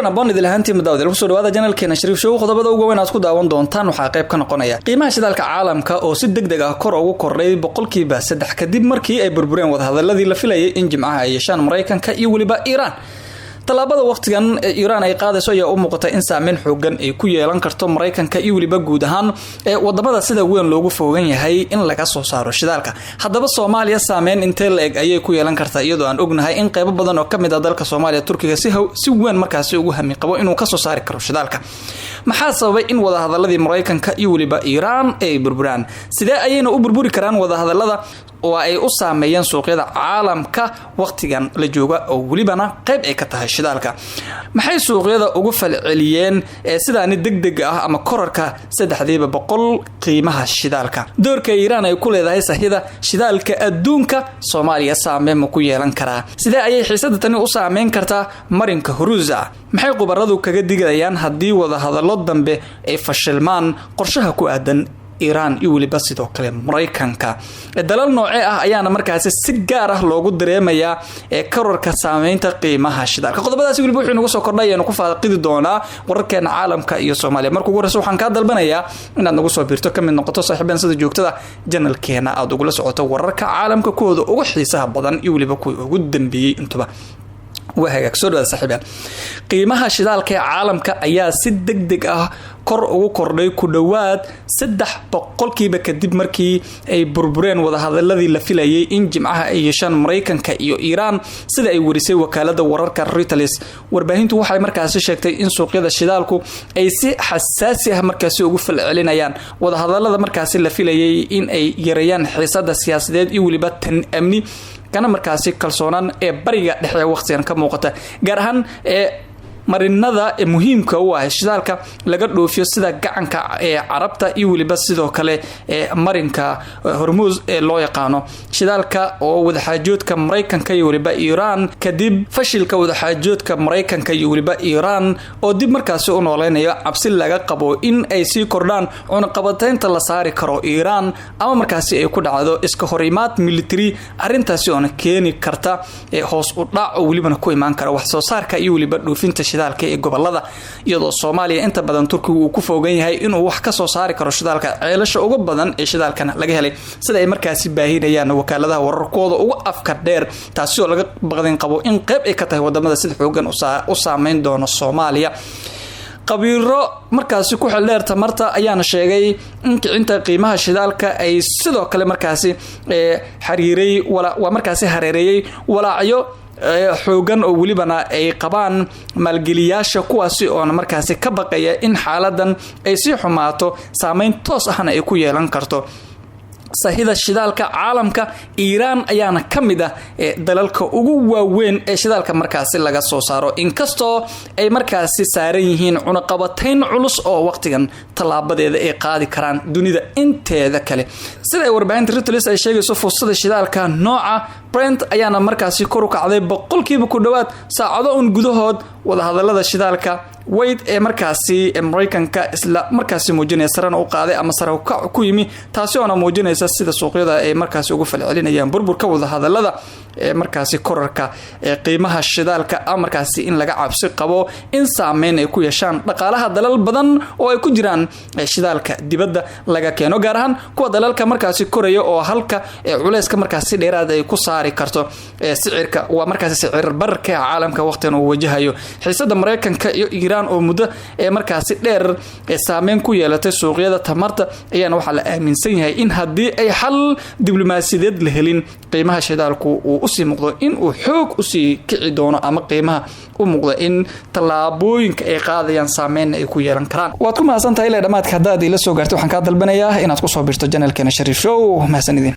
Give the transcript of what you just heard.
Kulan aboon idil ahaantiin madaawad kusoo dhawaada channelkeena Shariif Show. Qodobada ugu weyn aad ku daawan doontaan waxaa qayb ka noqonaya qiimaha shidaalka caalamka oo si degdeg ah kor ugu kordhay 3% kadib markii ay burbureen wadahadaladii la filayay in Jimcaha ay yeeshaan Maraykanka iyo weliba Iiraan. Tallaabada waqtigan ee Iiraan ay qaadayso ayaa u muuqata in saameyn xoogan ay ku yeelan karto Maraykanka iyo weliba guud ahaan ee wadamada sida weyn loogu fogan yahay in laga soo saaro shidaalka. Haddaba, Soomaaliya saameyn intee la eg ayay ku yeelan kartaa, iyadoo aan ognahay in qeybo badan oo kamid ah dalka Soomaaliya Turkiga si weyn markaasi ugu hami qabo inuu kasoo saari karo shidaalka? Maxaa sababay in wadahadaladii Maraykanka iyo weliba Iiraan ay burburaan? Sidee ayayna u burburi karaan wadahadalada oo ay u saameeyeen suuqyada caalamka waqtigan la jooga, oo welibana qayb ay ka tahay shidaalka? Maxay suuqyada ugu falceliyeen ee sidaani degdega ah ama korarka 100% qiimaha shidaalka? Doorka Iiraan ay ku leedahay sahida shidaalka adduunka Soomaaliya saameyn ma ku yeelan karaa? Sidee ayay xiisada tani u saameyn kartaa marinka Huruusa? Maxay khubaradu kaga digayaan haddii wadahadallo dambe ay fashilmaan qorshaha ku aadan Iiraan iyo weliba sidoo kale Maraykanka? Dalal noocee ah ayaana markaasi si gaar ah loogu dareemayaa ee korarka saameynta qiimaha shidaalka? Qodobadaasi weliba wuxuu nagu soo kordhay ayanu ku faaqidi doonaa wararkeena caalamka iyo Soomaaliya. Marka ugu horeysa, waxaan kaa dalbanayaa inaad nagu soo biirto, kamid noqoto saaxiibeen, sida joogtada channelkeena aada ugula socoto wararka caalamka kuwooda ugu xiisaha badan iyo weliba kuwii ugu dambeeyey intuba. Waa hagaag, soo dhawaada saaxiibyaal. Qiimaha shidaalka ee caalamka ayaa si deg deg ah kor ugu kordhay ku dhowaad 3% kadib markii ay burbureen wadahadaladii la filayay in Jimcaha ay yeeshaan Maraykanka iyo Iiraan, sida ay warisay wakaalada wararka Reuters. Warbaahintu waxay markaasi sheegtay in suuqyada shidaalku ay si xasaasi ah markaasi ugu falcelinayaan wadahadalada markaasi la filayay in ay yareeyaan xiisada siyaasadeed iyo weliba tan amni kana markaasi kalsoonaan ee Bariga Dhexe waqtigan ka muuqata, gaar ahaan ee marinada muhiimka u ah shidaalka laga dhoofiyo, sida gacanka ee Carabta iyo weliba sidoo kale ee marinka Hormuus ee loo yaqaano. Shidaalka oo wadaxaajoodka Maraykanka iyo weliba Iiraan kadib, fashilka wadaxaajoodka Maraykanka iyo weliba Iiraan oo dib markaasi u nooleynayo cabsi laga qabo in ay sii kordhaan cunaqabateynta la saari karo Iiraan ama markaasi ay ku dhacdo iska horimaad military, arrintaasi oona keeni karta hoos u dhac oo welibana ku imaan kara wax soo saarka iyo weliba dhoofinta shidaalka ee gobolada, iyadoo Soomaaliya inta badan Turkigu uu ku foogan yahay inuu wax kasoo saari karo shidaalka, ceelasha ugu badan ee shidaalkana laga helay, sida ay markaasi baahinayaan wakaaladaha wararkooda ugu afka dheer, taasi oo laga baqdin qabo in qeyb ay ka tahay wadamada sida xoogan u saameyn doono Soomaaliya. Khabiiro markaasi ku xeeldheer tamarta ayaana sheegay in kicinta qiimaha shidaalka ay sidoo kale markaasi xariiray, waa markaasi hareereeyey walaacyo xoogan oo welibana ay qabaan maalgeliyaasha, kuwaasi oona markaasi ka baqaya in xaaladan ay sii xumaato, saameyn toos ahna ay ku yeelan karto sahida shidaalka caalamka. Iiraan ayaana ka mid ah dalalka ugu waaweyn ee shidaalka markaasi laga soo saaro, inkastoo ay markaasi saaran yihiin cunaqabatayn culus oo waqtigan tallaabadeeda ay qaadi karaan dunida inteeda kale. Sida ay warbaahinta Reuters ay sheegayso, fursada shidaalka nooca Brent ayaana markaasi kor u kacday 100% ku dhowaad saacado un gudahood wadahadalada shidaalka Wade ee markaasi Maraykanka isla markaasi muujinaya sarena u qaaday ama sare ukac ku yimi, taasi oona muujinaysa sida suuqyada ay markaasi ugu falcelinayaan burburka wadahadalada ee markaasi korarka ee qiimaha shidaalka ama markaasi in laga cabsi qabo in saameyn ay ku yeeshaan dhaqaalaha dalal badan oo ay ku jiraan shidaalka dibadda laga keeno, gaar ahaan kuwa dalalka markaasi koraya, oo halka culeyska markaasi dheeraad ay ku saari karto sicirka, waa markaasi sicir bararka caalamka waqtigan uu wajahayo. Xiisada Maraykanka iyo Iiraan oo muddo ee markaasi dheer saameyn ku yeelatay suuqyada tamarta ayaana waxaa la aaminsan yahay in haddii ay xal diblomaasiyadeed la helin, qiimaha shidaalku uu usii muuqdo in uu xoog usii kici doono ama qiimaha u muuqda in tallaabooyinka ay qaadayaan saameynna ay ku yeelan karaan. Waad ku mahadsantahay ilaa dhamaadka haddaad ila soo gaartay. Waxaan kaa dalbanayaa inaad kusoo birto channelkeena Shariif Show. Mahadsanidin.